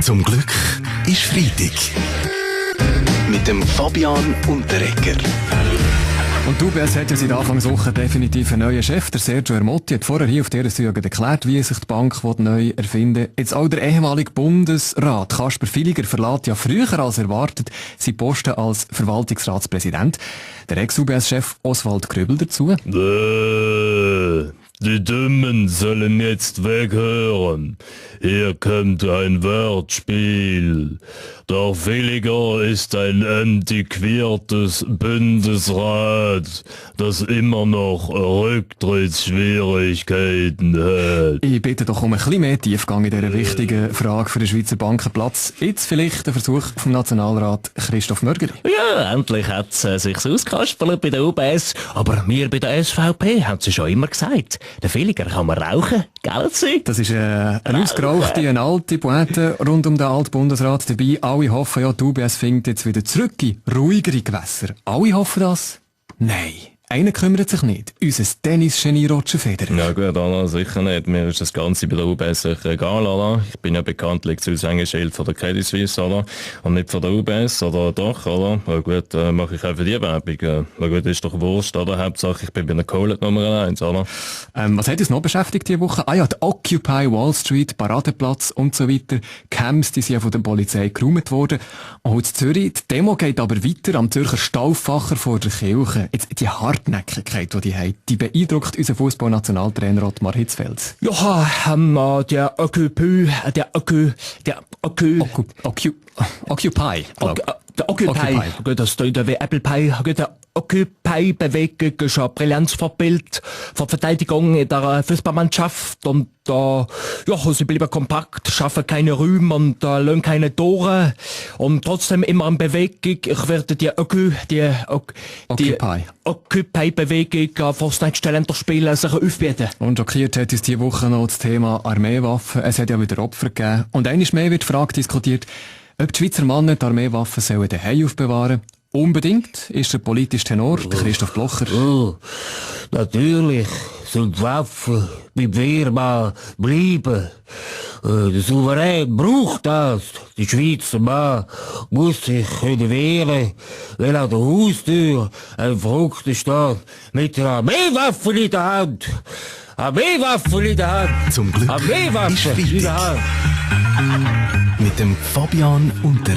Zum Glück ist Freitag. Mit dem Fabian Unterreger. Und die UBS hat ja seit Anfang Woche definitiv einen neuen Chef. Der Sergio Ermotti hat vorher hier auf dieser Jugend erklärt, wie sich die Bank neu erfinden will. Jetzt auch der ehemalige Bundesrat Kasper Villiger verlässt ja früher als erwartet seinen Posten als Verwaltungsratspräsident. Der Ex-UBS-Chef Oswald Grübel dazu. Die Dummen sollen jetzt weghören. Hier kommt ein Wortspiel. Der Villiger ist ein antiquiertes Bundesrat, das immer noch Rücktrittsschwierigkeiten hat. Ich bitte doch um ein bisschen mehr Tiefgang in dieser wichtigen Frage für den Schweizer Bankenplatz. Jetzt vielleicht der Versuch vom Nationalrat Christoph Mörgeli. Ja, endlich hat es sich auskaspert bei der UBS. Aber wir bei der SVP haben sie schon immer gesagt. Der Villiger kann man rauchen, gell Sie? Das ist eine ausgerauchte, eine alte Pointe rund um den alten Bundesrat dabei. Alle hoffen ja, die UBS findet jetzt wieder zurück in ruhigere Gewässer. Alle hoffen das? Nein. Einer kümmert sich nicht. Unser Tennis-Genie Roger Federer. Ja gut, Anna, sicher nicht. Mir ist das Ganze bei der UBS sicher egal, oder? Ich bin ja bekanntlich das Aushängeschild von der Credit Suisse, oder? Und nicht von der UBS, oder doch, oder? Na gut, mache ich auch für die Werbung. Na gut, ist doch wurscht, oder? Hauptsache, ich bin bei der Kohle Nummer 1, oder? Was hat uns noch beschäftigt diese Woche? Ah ja, die Occupy Wall Street, Paradeplatz und so weiter. Camps, die sind ja von der Polizei geräumt worden. Und in Zürich, die Demo geht aber weiter am Zürcher Stauffacher vor der Kirche. Jetzt, die Hartnäckigkeit, die haben, die beeindruckt unseren Fußballnationaltrainer Ottmar Hitzfeld. Ja, der Occupy, gut, das tut wie Apple Pie, der Occupy-Bewegung ist ein brillantes Vorbild von Verteidigung in der Fußballmannschaft und sie bleiben kompakt, schaffen keine Räume und lassen keine Tore und trotzdem immer in Bewegung. Ich werde die Occupy-Bewegung vor das nächste Länderspiel sicher aufbieten. Und schockiert hat uns diese Woche noch das Thema Armeewaffen. Es hat ja wieder Opfer gegeben. Und einmal mehr wird die Frage diskutiert, ob die Schweizer Männer die Armeewaffen sollen daheim aufbewahren. Unbedingt ist der politische Tenor, der Christoph Blocher. Natürlich soll die Waffe beim Wehrmann bleiben. Der Souverän braucht das. Der Schweizer Mann muss sich wehren, wenn an der Haustür ein Verrückter steht mit einer Armeewaffe in der Hand. Armeewaffe in der Hand. Zum Glück Armeewaffe ist in der Freitag. Hand. Mit dem Fabian Unterreger.